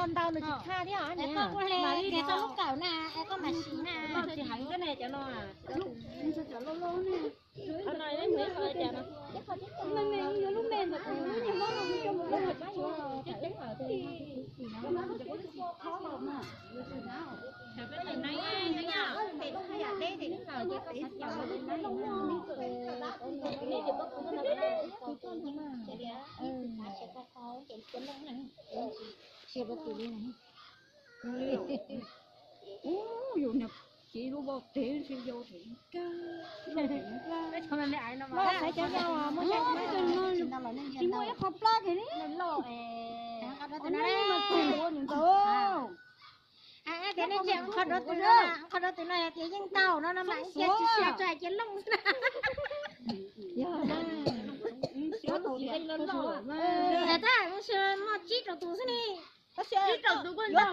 Ntau ntau nws tsis tshaj thiab. Koj hle koj lub kawm na, koj mam siv na. Tsis heev thiab ne cov no. Cov loj loj ne. Qhov no yuav lub me ntawd, kuv lub niag mob no kuv coj mus loj pab yuav. Ub, yus niag txiv lub voj teg tsis yau tseem kag. Tsis muaj ib qho plab kiag li. Tias nej ntsia qhov rau tus no, qhov rau tus no tias yeej tau no no mas cia tsis siav tso cia looj. Yog na. Tab sis muaj tsib rau tus xwb ne. Tsib rau tus kuj ntau.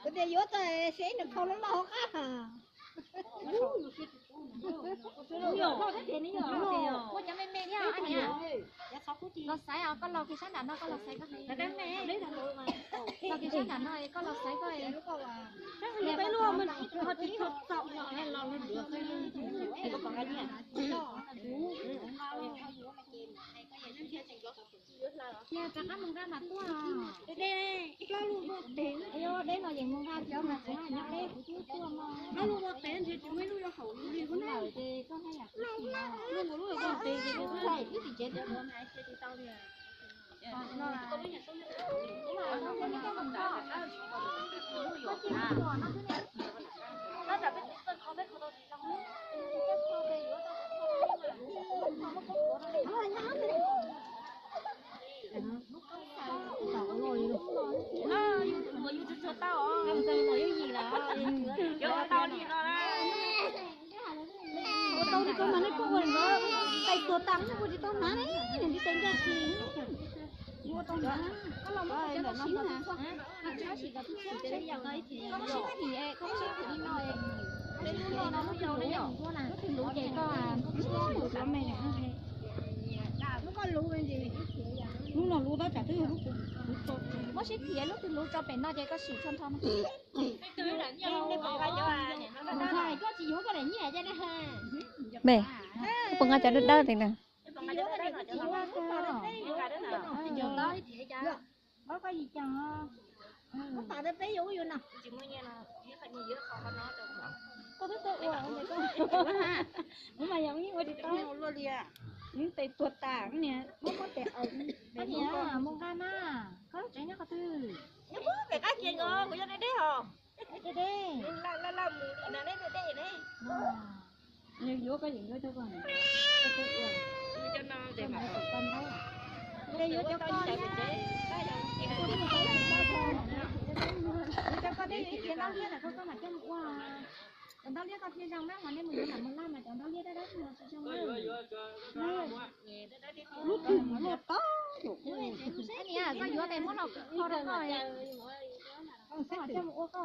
Kuv tias yuav tau seb nws khau loj loj hauv qab. Muaj cov me me thiab niam. Los xaiv os, koj los kiag sab nram no, koj los xaiv koj. Los kiag sab nram no, koj los xaiv koj. Cia rov qab mus nqa mas tuaj. Deb no yeej mus nqa cov mas kuv nyob deb kuv twb tuaj no. Lub voj tes ntshe tsis muaj ib lub yuav haum li lawm ces koj haj yam lub voj tes ces lub tes twb tsis cev tias ua mas cia tsis tau li. Ua tau li koj mas nej kuj ua li ntawd, tais tuag tas nej kuj tsis tau hnav ne, niag ntiv tais ncaj tsis ua tau hnav. Koj los muab cov no siv na, koj siv kom tib txhia, koj siv tim, koj siv tim li no, lub no no lub yau no yom, lub twg luv ces koj, lub no luv tab tsam twb yog lub, muab sib thim lub twg luv tso pem no ces koj sim txho nrho no. Koj tsis yuav koj daim nyiaj ces na. Me, puas nqa cov dawb dawb li na? Ub mas yog ua tsis tau, tes tuag tas niag muab muab tes. Koj niam, mus nqa mas, koj lub tsev nyob qhov twg? Pem qab kiag nkaus, kuv yog deb deb os. Deb deb. Yuav koj yeem yuav cov koj. Yuav cov koj thiab, yuav cov koj thiab, yuav ib ce ntaub liab ntawm koj, koj mam coj mus ua. Cov ntaub liab koj thiaj zoo na, mas nej mus yuav nram Moos Laj mas cov ntaub liab dab dab no tsis zoo na. Lub twg luaj tau. Niam, koj yuav tes muab los kho rau koj. Koj mam coj mus ua koj.